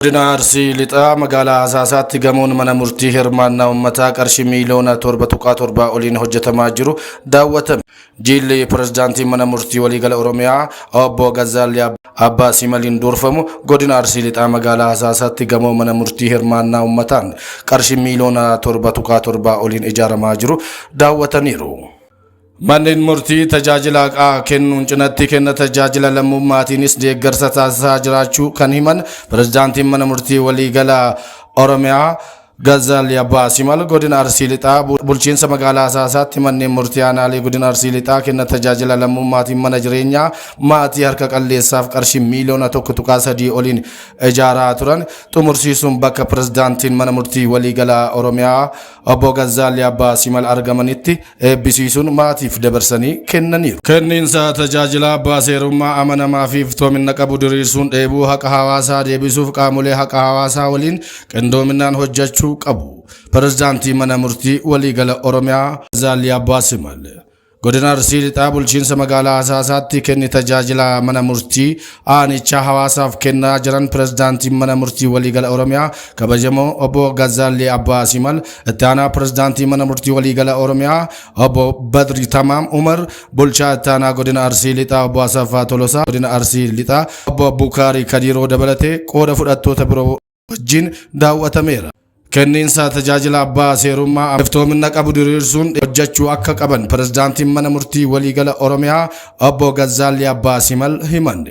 Godina Arsii Lixaa magaalaa Asaasaatti gamoon mana murtii hirmaannaa uummataa qarshii miiliyoona 7.7 oliin hojjetamaa jiru daawwatame. Jilli pirezidaantii mana murtii waliigala Oromiyaa obbo Gazzaalli Abbaa Simaliin durfamu godina Arsii Lixaa magaalaa Asaasaatti gamoo mana murtii hirmaannaa uummataan qarshii miiliyoona 7.7 oliin ijaaramaa jiru daawwataniiru. Manneen murtii tajaajila haqaa kennuun cinatti kenna tajaajila lammummaatiinis deeggarsa taasisaa jiraachuu kan himan pirezidaantiin mana murtii waliigala Oromiyaa Gazzaalli Abbaa Simal, godina Arsii Lixaa bulchiinsa magaalaa Asaasaatti manneen murtii aanaalee godina Arsii Lixaa kenna tajaajila lammummaatiin mana jireenyaa maatii harka qalleessaaf qarshii miiliyoona 1.3 oliin ijaaraa turan xumursiisuun bakka pirezidaantiin mana murtii waliigalaa Oromiyaa obbo Gazzaalli Abbaa Simal argamanitti eebbisiisuun maatiif dabarsanii kennaniiru. Kenniinsa tajaajila abbaa seerummaa amanamaa fi iftoomina qabu diriirsuun dheebuu haqa hawaasaa deebisuuf qaamolee haqa hawaasaa waliin qindoominaan hojjechuu qabu. Pirezidaantii mana murtii waliigala Oromiyaa Gazzaalli Abbaa Simal. Godina Arsii Lixaa bulchiinsa magaalaa Asaasaatti kenni tajaajila mana murtii aanichaa hawaasaaf kennaa jiran pirezidaantiin mana murtii waliigala Oromiyaa kabajamoo obbo Gazzaalli Abbaa Simal, itti aanaa pirezidaantii mana murtii waliigala Oromiyaa obbo Badri Tamaam Umar, bulchaa itti aanaa godina Arsii Lixaa obbo Asaffaa Tolosaa, godina Arsii Lixaa obbo Bukaarii Kadiiroo dabalatee qooda fudhattoota biroo wajjin daawwatameera. Kenniinsa tajaajila abbaa seerummaa iftoomina qabu diriirsuun hojjechuu akka qaban pirezidaantiin mana murtii waliigala Oromiyaa obbo Gazzaalli Abbaa Simal himan.